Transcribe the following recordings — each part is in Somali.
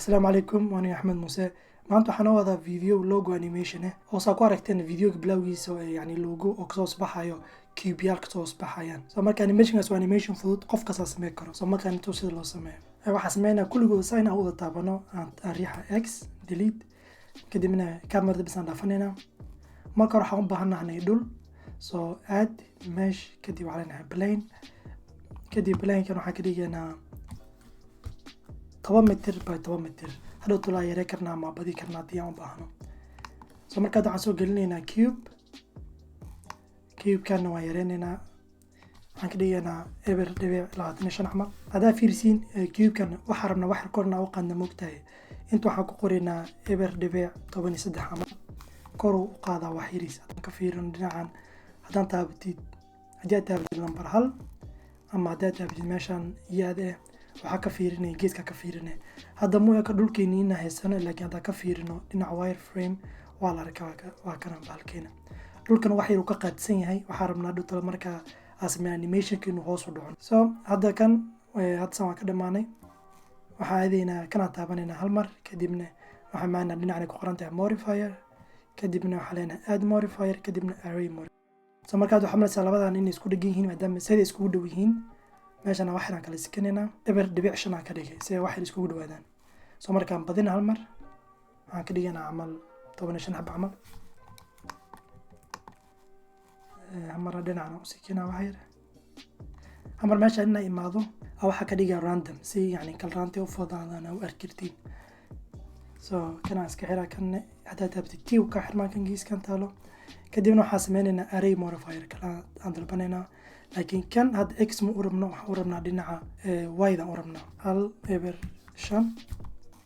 Asalaamu calaykum, waan Axmed Muuse. Maanta waxaan oo wadaa video logo animation oo saa ku aragteen videoga bilowgiisa oo yani logo oo kasoo baxayo, cubeyaal kasoo baxayaan. So marka animationkaas waa animation fudud, qof kastaa sameyn karo. So markaan intuu sida loo sameeyo, waxaan sameynaa kulligooda saa inaan wada taabano, aan riixa X, delete, kadibna camerada bis aan dhaafanaynaa. Marka hore waxaan u baahannahay dhul. So add mesh, kadib waxaa leenahay plane, kadib planekan waxaan ka dhigaynaa 10 mitir by 10 mitir. Hadhow tulaa yarey karnaa ama badi karnaa haddii aan u baahno. So marka hadda waxaan soo gelinaynaa cube. Cube-kana waan yareynaynaa, waxaan ka dhigaynaa 0.25 camal. Haddaa fiirsiin cube-kan, waxaa rabnaa wax korna u qaadna, moogtahay. Inta waxaan ku qoraynaa 0.13 camal, koruu u qaadaa wax yariis. Haddaan ka fiirino dhinacan, haddaan taabatid, haddii aad taabatid lambar 1 ama haddii aad taabatid meeshan yaad waxaa ka fiirinaya, geeska ka fiirinaya. Hadda mu eka dhulkeeni ina haysano, laakiin haddaan ka fiirino dhinaca wireframe waa la arkaa, waa kana bahalkeena. Dhulkan wax yar uu ka qaadsan yahay. Waxaa rabnaa dhulta markaa aa sameyn animationka inuu hoos u dhaco. So hadda kan hadda san waa ka dhamaanay. Waxaa aadaynaa kanaan taabanaynaa hal mar, kadibna waxaa maanaa dhinacna ku qoran tahay modifier, kadibna waxaa leenahay add modifier, kadibna array modifier. So markaad waxaa malaysaa labadan inay isku dhegan yihiin, maadaama siday iskugu dhow yihiin. Meeshana wax yaraan kala sikanaynaa, 0.5 aan ka dhigay si ay wax yar iskugu dhawaadaan. So markaan badina hal mar, waxaan ka dhiganaa camal 15 xaba camal. Hamara dhinacna u sikinaa wax yar. Hamar meesha inaa imaado, waxaa ka dhigaa random, si yani kalraantay u fudaadaan u arki kartiin. So kanaan iska xiraa, kanne hadaa taabtid t ka xirmaan kan geeskan taalo. Kadibna waxaa sameynaynaa array modifier kala aan dalbanaynaa, laakiin kan hadda X ma u rabno, waxaan u rabnaa dhinaca Y-dan u rabnaa, 1 0 5.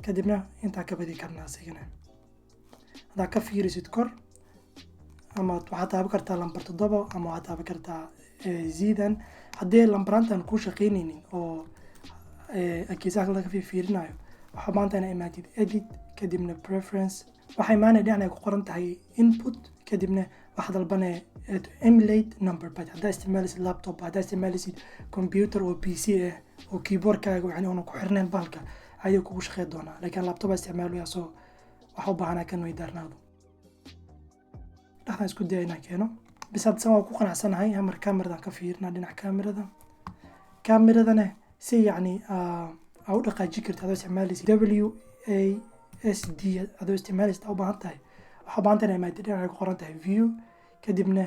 Kadibna intaa ka badi karnaa asigana. Haddaa ka fiirisid kor, ama waxaad taaban kartaa lambar 7, ama waxaad taaban kartaa Z-dan. Haddii lambaraantan ku shaqeyneynin oo geesaha laga fiirinayo, waxaa maanta inaa imaatid edit, kadibna preference. Waxaa imaanaya dhinac ay ku qoran tahay input, kadibna waxaa dalbanaya to emulate number pad. Haddaa isticmaalaysid laptop, haddaa isticmaalaysid computer oo PC ah oo keyboardkaaga yani una ku xirnayn, bahalka ayuu kugu shaqeyn doonaa, laakiin laptop aa isticmaalaya, so waxa u baahanaa kan way daarnaado. Dhexdan isku daya inaan keeno bis. Hadda san waa ku qanacsanahay. Hamar cameradan ka fiirina dhinaca camerada. Cameradana si yacni aa u dhaqaajin karta adoo isticmaalaysid WASD, adoo isticmaalaysid aa u baahan tahay, waxaa u baahan tahay inaa imaatid dhinaca ay ku qoran tahay view, kadibna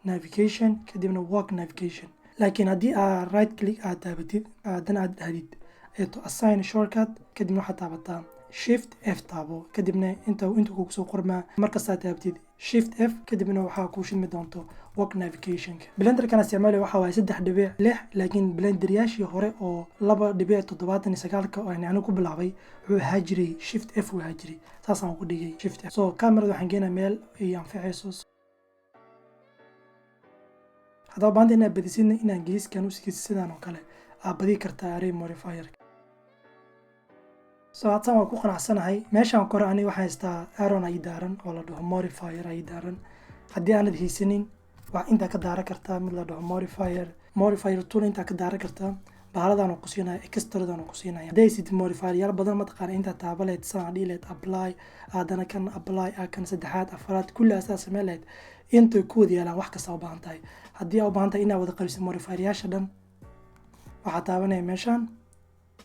navigation, kadibna walk navigation. Laakiin haddii aa right click aad taabatid, haddana aad dhahdid to assign shortcut, kadibna waxaad taabataa Shift F taabo, kadibna inta kugu soo qormaa. Markastaa taabatid Shift F, kadibna waxaa kuu shidmi doonto walk navigationka. Blenderkan isticmaalaya waxaa waaye 3.6, laakiin blenderyaashii hore oo 2.79-ka oo anigu ku bilaabay wuxuu ahaa jiray Shift F uu ahaa jiray, saasaan ku dhigay Shift F. So camerada waxaan geenaa meel ay anfacayso. Haddaba baanta inaad badisidna, inaan geeskan u sikisid sidaan oo kale aad badi kartaa array modifier. So hadsaan waan ku qanacsanahay. Meeshaan kore aniga waxaan haystaa add-on ay daaran oo la dhaho modifier ay daaran. Haddii aanad haysanin, waa intaa ka daaran kartaa mid la dhaho modifier, modifier tool intaa ka daaran kartaa. Bahaladaan ku siinaya, extradan ku siinaya. Hadday haysid modifier yaal badan, mataqaana intaa taaba lahayd, saan dhihi lahayd apply, haddana kan apply, kan saddexaad, afaraad, kulli asaa sameen lahayd. Intay ku wada yaalaan wax kasta u baahan tahay. Haddii aa u baahan tahay inaad wada qarisid modifier-yaasha dhan, waxaa taabanaya meeshaan,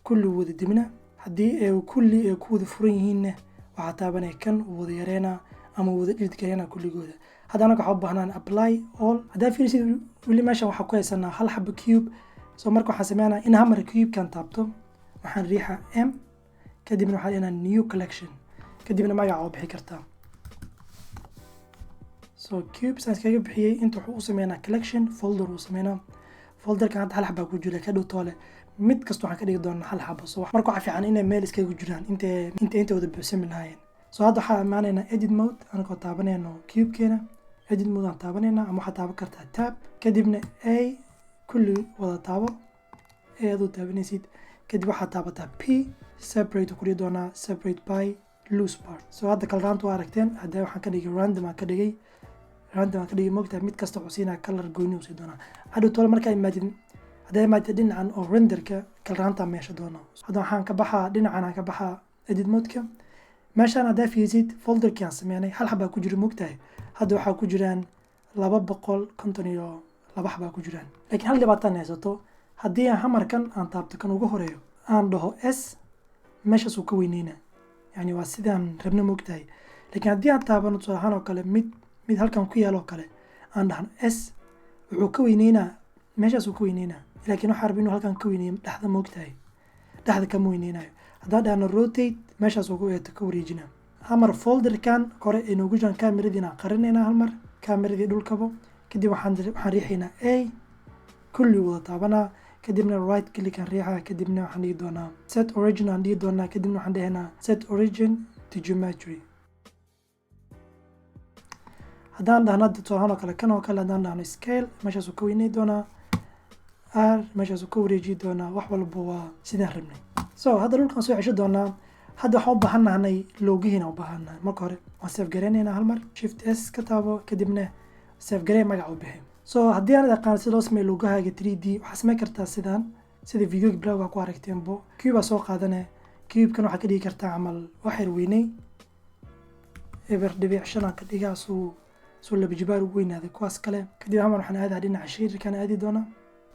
kulli wada dimna. Haddii ay kulli ay ku wada furan yihiinna, waxaa taabanaya kan, wada yareynaa ama wada delete gareynaa kulligooda. Hadda anaga waxaa u baahnaan apply all. Haddaa fiirisid, weli meeshan waxaa ku haysanaa hal xaba cube. So marka waxaan sameynaa in hamar cube-kan taabto, waxaan riixa M, kadibna waxaa inaa new collection, kadibna magaca oo bixi kartaa. So cube saan iskaga bixiyey. Inta wuxuu u sameynaa collection folder uu sameynaa. Folderkan hadda hal xabaa ku jira. Ka dhow toole mid kasta waxaan ka dhigi doonaa hal xabo. So marka waxaa fiican inay meel iskaga jiraan inta wada buuxsami lahaayeen. So hadda waxaa imaanaynaa edit mode, anagoo taabanayno cube-keena. Edit mode aan taabanaynaa, ama waxaad taaban kartaa tab, kadibna A, kulli wada taabo, A adoo taabanaysid, kadib waxaad taabataa P, separate ku dhihi doonaa, separate by loose part. So hadda kalraanta waa aragteen. Hadda waxaan ka dhigay random, aan ka dhigay random, aan ka dhigay, mogtahay. Mid kasta wuxuu siinaa color gooni uu sii doonaa. Hadhow tole markaa imaatid, haddaa imaatid dhinacan oo renderka, kalraanta meesha doona. Hadda waxaan ka baxaa dhinacan, aan ka baxaa. Edit modeka. Meeshaan haddaa fiirisid, folderkii aan sameynay hal xabaa ku jira, mogtahay? Hadda waxaa ku jiraan 252 xabaa ku jiraan, laakiin hal dhibaataan haysato. Haddii aan hamarkan aan taabto, kan ugu horeeyo, aan dhaho S, meeshaas uu ka weyneyna, yani waa sidaan rabno, mogtahay? Laakiin haddii aan taabano, tusaale ahaan oo kale, mid mid halkan ku yaal oo kale, aan dhahno S, wuxuu ka weyneynaa, meeshaas uu ka weyneynaa, laakiin waxaa raba inuu halkan ka weyneeyo dhexda, mogtahay? Dhexda kama weyneynayo. Haddaan dhahno rotate, meeshaas uu ka wareejinaa. Hamar folderkan kore ee noogu jiraan kameradiin aan qarinaynaa hal mar, kameradii dhulkabo. Kadib waxaan riixaynaa A, kulli wada taabanaa, kadibna right click aan riixaa, kadibna waxaan dhihi doonaa set origin aan dhihi doonaa, kadibna waxaan dhehaynaa set origin to geometry. Haddaan dhahno hadda, tusaalahaan oo kale, kan oo kale haddaan dhahno scale, meeshaasuu ka weyney doonaa. R, meeshaasuu ka wareejiyi doonaa. Wax walba waa sidaan rabnay. So hadda dhulkaan soo cesho doonaa. Hadda waxaan u baahannahnay logohiina u baahannahay. Marka hore waan save garaynaynaa hal mar. Shift S ka taabo, kadibna save garey, magaca u bixi. So haddii aanad aqaan si loo sameeyo logahaaga 3D, waxaa samayn kartaa sidaan, sida videoga bilowga ku aragteenbo. Cube aa soo qaadane, cubekan waxaa ka dhigi kartaa camal wax yar weyney, 0.5 aan ka dhigaa, suu laba jibaar ugu weynaaday kuwaas kale. Kadib hamar waxaan aadaa dhinaca shaderkan aadi doonaa.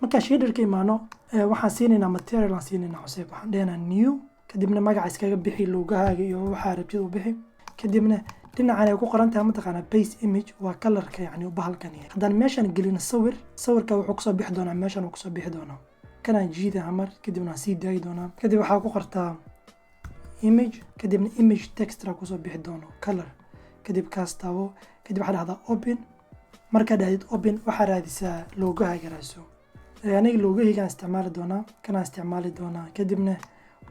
Markaan shaderka imaano, waxaan siinaynaa material, aan siinaynaa cusub. Waxaan dhehnaa new, kadibna magaca iskaga bixi logahaaga iyo waxaa rabtid u bixi. Kadibna dhinacan ay ku qoran tahay, mataqaanaa, base image, waa colorka, yani bahalkan yahay. Haddaan meeshan gelino sawir, sawirka wuxuu kusoo bixi doonaa meeshan uu kusoo bixi doonaa. Kanaan jiida hamar, kadibna waan sii daayi doonaa. Kadib waxaa ku qortaa image, kadibna image texture kusoo bixi doono color. Kadib kaas taabo, kadib waxaa dhahdaa open. Markaa dhahdid open, waxaa raadisaa logahaaga, raadso. Aniga logahaygaan isticmaali doonaa, kanaan isticmaali doonaa. Kadibna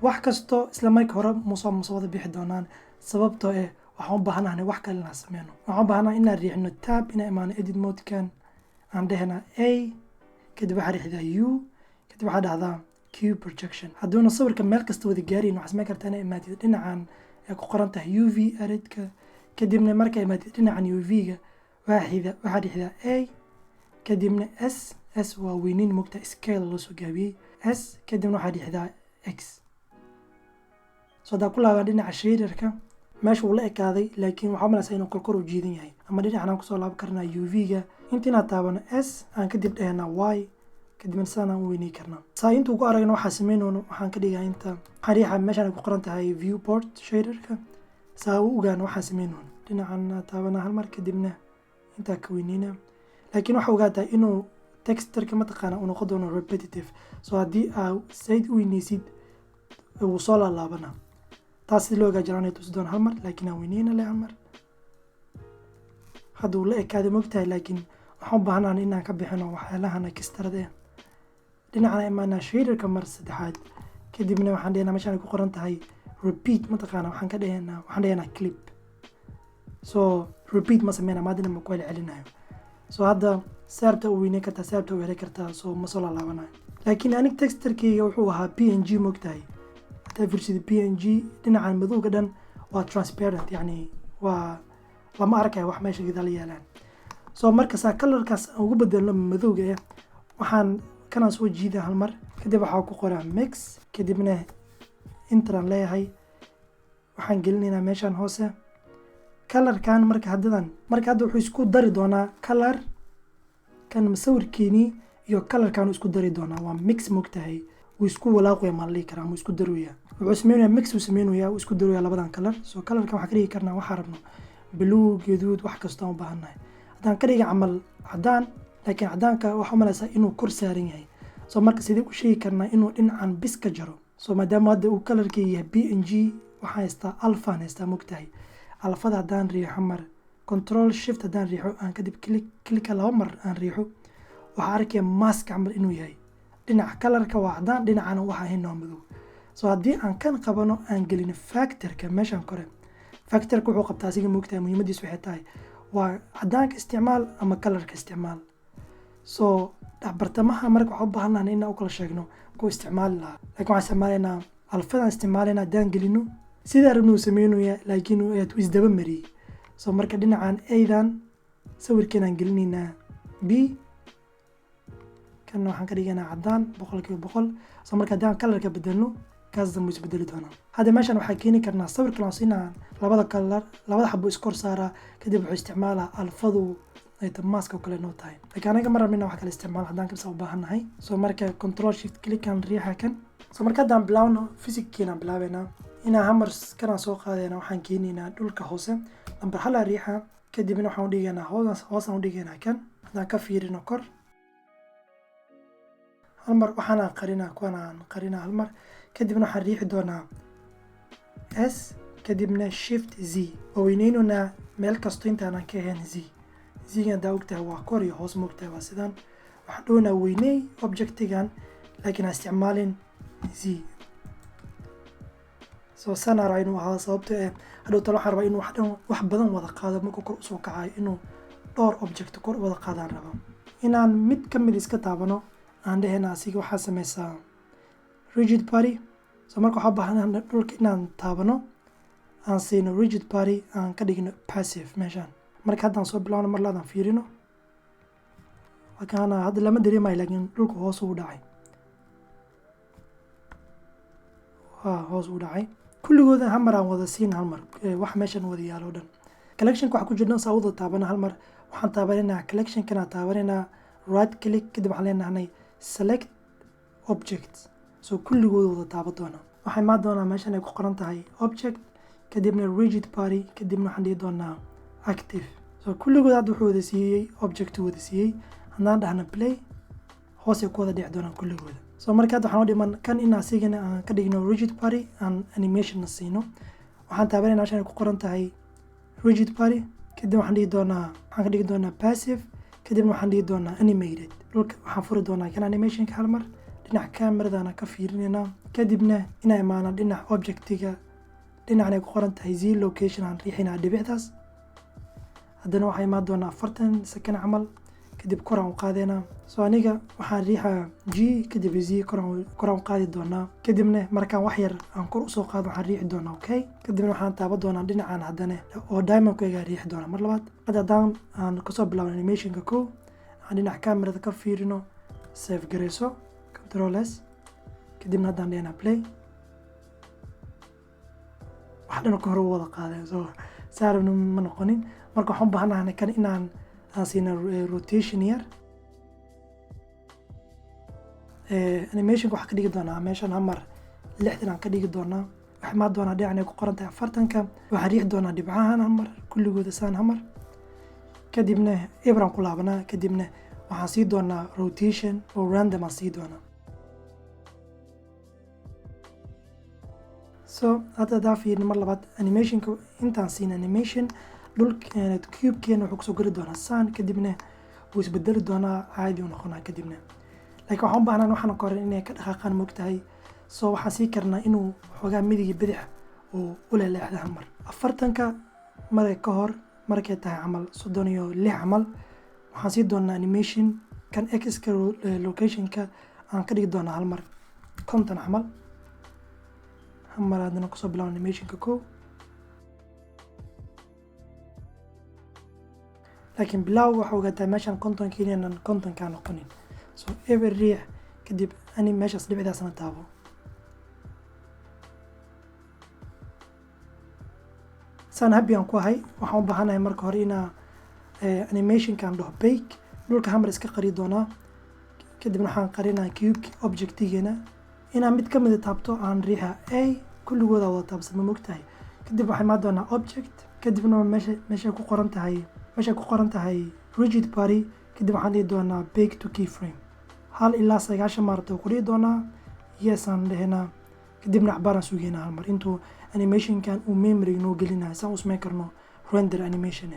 wax kasto isla marka hore musoo wada bixi doonaan, sababtoo eh waxaan u baahanahay wax kale inaan sameyno. Waxaan u baahanahay inaan riixno tab, inaan imaano edit modekan, aan dhehnaa A, kadib waxaa riixdaa U, kadib waxaa dhahdaa cube projection. Hadduuna sawirka meel kasta wada gaarayn, waxaa samayn kartaa inaa imaatid dhinacan ay ku qoran tahay UV editka. Kadibna markaa imaatid dhinacan UV-ga, waxaa riixdaa A, kadibna S. S waa weynin, mogta, scale loo soo gaabiyey. S, kadibna waxaa riixdaa X. So haddaa ku laabaan dhinaca shaderka, meesha wuu la ekaaday, laakiin waxaa umalaysaa inuu korkor u jiidan yahay. Ama dhinacan aan kusoo laaban karnaa UV-ga, inta inaad taabano S, aan kadib dhehnaa Y, kadibna sidaan aan u weyney karnaa. Saa intuu ku aragna waxaa sameynoono, waxaan ka dhigaa inta, waxaan riixaa meeshaan ay ku qoran tahay viewport shaderka, saa u ogaano waxaan sameynoono. Dhinacan taabanaa hal mar, kadibna intaa ka weyneyna. Laakiin waxaa ogaataa inuu textureka, mataqaana, uu noqon doono repetitive. So haddii aa said u weyneysid, wuu soo laalaabanaa. Taas si loo hagaajinaa tusi doona hal mar, laakiin aan weyneyna le hal mar. Hadda uu la ekaaday, mogtahay? Laakiin waxaan u baahnaan inaan ka bixino waxyaalahan extrada eh. Dhinacana imaanaa shaderka mar saddexaad, kadibna waxaan dhehnaa meeshaan ay ku qoran tahay repeat, mataqaana, waxaan dhehnaa clip. So repeat ma sameyna, maadina ma ku celcelinayo. So hadda saarta u weyneyn kartaa, saarta u heli kartaa, so ma soo laalaabanayo. Laakiin anig texturekeyga wuxuu ahaa PNG, mogtahay? Hadaa fiirsida PNG, dhinacan madowga dhan waa transparent, yani waa lama arkayo wax meesha gadaal yaalaan. So markasaa colorkaas aan ugu bedelno madowga ah, waxaan kanaan soo jiida hal mar, kadib waxaa ku qoraa mix, kadibna enteraan leeyahay. Waxaan gelinaynaa meeshaan hoose colorkan. Marka haddadan, marka hadda wuxuu isku dari doonaa color kan sawirkeenii iyo colorkan uu isku dari doonaa. Waa mix, mogtahay? Wuu isku walaaqaya maa la dhihi karaa, ama isku darooya. Wuxuu sameynaya mix uu sameynaya, uu isku darooya labadan color. So colorkan waxaan ka dhigi karnaa waxaa rabno, blue, gaduud, wax kasta aan u baahannahay. Haddaan ka dhiga camal cadaan, laakiin cadaanka waxaa umalaysaa inuu kor saaran yahay. So marka sidee u sheegi karnaa inuu dhinacan bis ka jaro? So maadaama hadda uu colorkii yahay PNG, waxaan haystaa alphaan haystaa, mogtahay? Alphada haddaan riixo mar, control shift haddaan riixo, aan kadib click, clicka laba mar aan riixo, waxaa arkaya mask camal inuu yahay. Dhinaca colorka waa cadaan, dhinacana waxa ahayn waa madow. So haddii aan kan qabano, aan gelino factorka meeshan kore, factorka wuxuu qabtaa asiga, mogtahay, muhiimadiisu waxay tahay waa cadaanka isticmaal ama colorka isticmaal. So dhexbartamaha marka waxaa u baahannahay inaan u kala sheegno ku isticmaali lahaa, laakiin waxaan isticmaalaynaa alphadan isticmaalaynaa. Haddaan gelino, sidaa rabna uu sameynaya, laakiin uu isdaba mariyey. So marka dhinacan aydan sawirkeenaan gelinaynaa B, kanna waxaan ka dhiganaa cadaan 100%. So marka haddaan colorka bedelno Kaas dambe isbedeli doonaa. Hadda meeshan waxaa keeni karnaa sawir kale aan siinaa, labada color, labada xabo iskor saaraa. Kadib wuxuu isticmaalaa alphadu ay mask oo kale noo tahay, laakiin anaga ma rabnina wax kale isticmaal haddaan kabsa u baahannahay. So marka Control Shift click aan riixa kan. So marka haddaan bilaawno physickiinaan bilaabeynaa inaan hamar kanaan soo qaadayna. Waxaan keenaynaa dhulka hoose, number 1 aa riixa. Kadibna waxaan udhigaynaa hoos, hoosaan udhigaynaa kan. Haddaan ka fiirino kor hal mar, waxaanaan qarinaa, kuwan aan qarinaa hal mar. Kadibna waxaan riixi doonaa S, kadibna Shift Z oo weyneynonaa meel kasto intaanan ka ahayn Z. Z-gan haddaa ogtahay waa kor iyo hoos, maogtahay? Waa sidaan. Waxaan dhownaa weyney objectigan, laakiin ha isticmaalin Z. So sana rabaa inuu ahaado, sababto eh hadhow talo waxaan rabaa inuu wax dhan, wax badan wada qaado. Markuu kor usoo kacayo inuu dhowr object kor wada qaadaan rabaa. Inaan mid ka mid iska taabano, aan dhehena asiga waxaa sameysaa rigid body. So marka waxaa baahan dhulka inaan taabano, aan siino rigid body, aan ka dhigno passive meeshaan. Marka haddaan soo bilawno, mar laadaan fiirino, halkaana hadda lama dareemayo, laakiin dhulka hoos uu dhacay, waa hoos uu dhacay. Kulligooda hal mar aan wada siin, hal mar wax meeshan wada yaalo o dhan, collectionka waxa ku jirna saa wada taabana. Hal mar waxaan taabanaynaa collectionkana, taabanaynaa right click, kadib waxaan leenahay select object. So kulligooda wada taaban doonaa. Waxaa imaan doonaa meeshan ay ku qoran tahay object, kadibna rigid body, kadibna waxaan dhihi doonaa active. So kulligood hadda wuxuu wada siiyey object wada siiyey. Haddaan dhahna play, hoosay ku wada dhici doonaan kulligooda. So marka hadda waxaan u dhiman kan in asigana aan ka dhigno rigid body, aan animationna siino. Waxaan taabanayna meeshan ay ku qoran tahay rigid body, kadib waxaan dhihi doonaa, waxaan ka dhigi doonaa passive, kadibna waxaan dhihi doonaa animated. Dhulka waxaan furi doonaa kan animationka hal mar, dhinaca cameradana ka fiirinaynaa. Kadibna inaa imaana dhinaca objectiga, dhinacan ay ku qoran tahay Z location, aan riixinaa dhibicdaas. Haddana waxaa imaan doonaa 40 second camal, kadib koraan u qaadeynaa. So aniga waxaan riixaa G, kadib Z, koraan u qaadi doonaa. Kadibna markaan wax yar aan kor usoo qaado, waxaan riixi doonaa okay. Kadibna waxaan taaban doonaa dhinacan haddana oo diamondku egaa, riixi doonaa mar labaad. Hadda haddaan aan kasoo bilaabno animationka kow, aan dhinaca camerada ka fiirino, save gareyso, Control S, kadibna haddaan dhehnaa play, wax dhan ka hor u wada qaadeen. So saarabna ma noqonin. Marka waxaan u baahanahay kan inaan aan siina rotation yar. Animationka waxaan ka dhigi doonaa meeshan hamar 60 aan ka dhigi doonaa. Waxaa imaan doonaa dhinacan ay ku qoran tahay 40-ka, waxaan riixi doonaa dhibcahan hamar kulligooda saan hamar. Kadibna ibran ku laabanaa, kadibna waxaan sii doonaa rotation oo random aan sii doonaa. So hadda hadaa fiirino mar labaad animationka, intaan siin animation, dhul cubekeena wuxuu kusoo geli doonaa saan, kadibna wuu isbedeli doonaa, caadi u noqonaa kadibna. Laakiin waxaan u baahnaan waxaan ka horan inay ka dhaqaaqaan, mogtahay? So waxaan sii karnaa inuu xoogaa midigi bidix uu u leleexda hal mar. 40-ka maray ka hor, markay tahay camal 36 camal, waxaan sii doonaa animation kan X-ka locationka aan ka dhigi doonaa hal mar 50 camal. Hal mar haddana kusoo bilaabo animationka kow, laakiin bilaaw waxaa ogaataa meeshaan 50-ka inaynan 50-kaa noqonin. So eber riix, kadib ani meeshaas dhibicdaasna taabo. Saan happy aan ku ahay. Waxaan u baahanahay marka hore inaa animationkan dhaho bake. Dhulka hamar iska qari doonaa, kadibna waxaan qarinaa cube objectigeena. Inaan mid kamida taabto, aan riixa A, kulligooda wada taabsan, ma mogtahay? Kadib waxaan imaan doonaa object, kadibna meesha ku qoran tahay rigid body, kadib waxaan dhihi doonaa bake to keyframe. 1 ilaa 90 maarata ku dhihi doonaa, yes aan dhehenaa. Kadibna axbaaraan sugeynaa hal mar intuu animationkan uu memory noo gelinayo, saan u samayn karno render animation.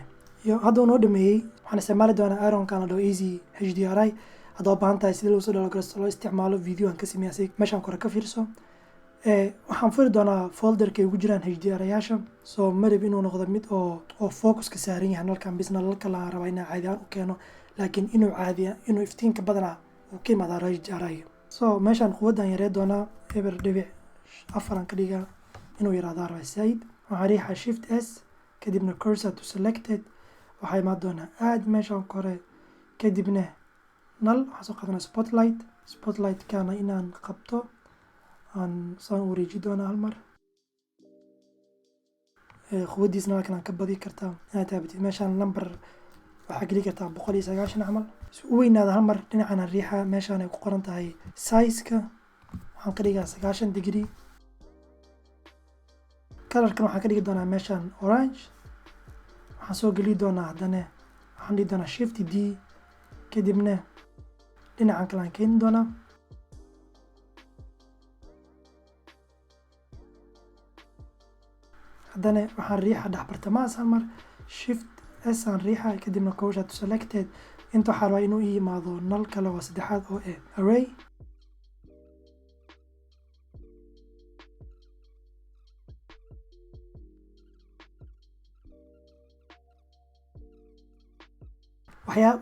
Iyo hadda uu noo dhameeyey. Waxaan isticmaali doonaa add-onkan la dhaho Easy HDRI. Haddaa u baahan tahay sida loo soo download garaysto, loo isticmaalo, video aan ka sameeyay si meeshaan kore ka fiirso. Waxaan furi doonaa folderka ay ugu jiraan HDR-yaasha. So marib inuu noqdo mid oo focuska saaran yahay nalkan bis. Nalalka la rabaa inaa caadi ahaan u keeno, laakiin inuu caadiya inuu iftiinka badanaa uu ka imaadaa HDRI. So meeshaan quwaddan yaree doonaa, 0.4 aan ka dhigaa, inuu yaraadaa rabaa zaid. Waxaan riixaa Shift S, kadibna cursor to selected. Waxaa imaan doonaa aad meeshaan kore, kadibna nal waxaan soo qaadanaa spotlight. Spotlightkana inaan qabto, Aan saan u wareeji doonaa hal mar. Quwaddiisna waa kan, aan ka badi kartaa inaad taabatid meeshaan number, waxaa geli kartaa 190 camal si u weynaada. Hal mar dhinacan riixa, meeshaan ay ku qoran tahay size-ka, waxaan ka dhigaa 90 degree. Colorkan waxaan ka dhigi doonaa meeshaan orange. Waxaan soo geli doonaa haddana, waxaan dhihi doonaa Shift D, kadibna dhinacan kale aan keeni doonaa. Haddana waxaan riixa dhex bartamahaas hal mar, Shift S aan riixa, kadibna cursor to selected. Inta waxaa rabaa inuu ii yimaado nal kale oo saddexaad oo ah array.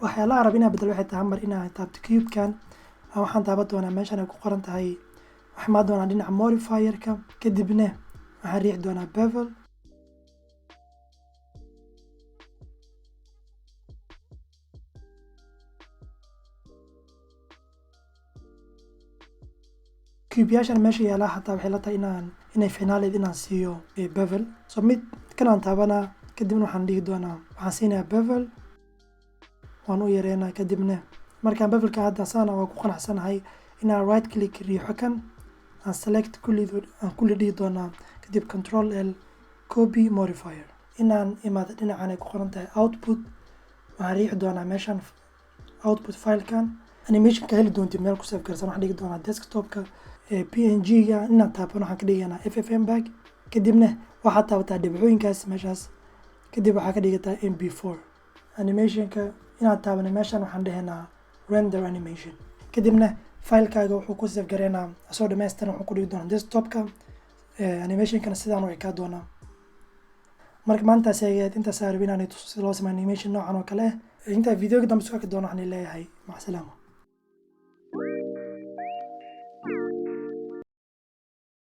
Waxyaalaha rab inaa bedel waxay tahay mar inaa taabto cube-kan. Waxaan taaban doonaa meeshan ay ku qoran tahay, waxaan imaan doonaa dhinaca modifier-ka, kadibna waxaan riixi doonaa bevel. Cube-yaashan meesha yaala hataa waxay la tahay inay finaaleed inaan siiyo bevel. So mid kanaan taabanaa, kadibna waxaan dhihi doonaa, waxaan siinayaa bevel, waan u yareynaa. Kadibna markaan bevelka hadda saana waa ku qanacsanahay, inaan right click riixo kan, aan select kulli, aan kulli dhihi doonaa, kadib Control L, copy modifier. Inaan imaado dhinacan ay ku qoran tahay output, waxaan riixi doonaa meeshan output filekan. Animationka heli doontid meel ku save garsan, waxaan dhigi doonaa desktopka. PNG-ga inaan taaban, waxaan ka dhigaynaa FFmpeg, kadibna waxaad taabataa dhibcooyinkaas meeshaas, kadib waxaa ka dhigataa MP4. Animationka inaan taabanay meeshan, waxaan dhehaynaa render animation, kadibna filekaaga wuxuu ku save gareynaa asoo dhammaystiran, wuxuu ku dhigi doonaa desktopka. Animationkana sidaan u ekaa doonaa. Marka maantaas ayaad intaas rabin inaan tuso sida loo sameeyo animation noocan oo kale ah. Intaa videoga dambe isku arki doono, waxaan leeyahay macsalaama.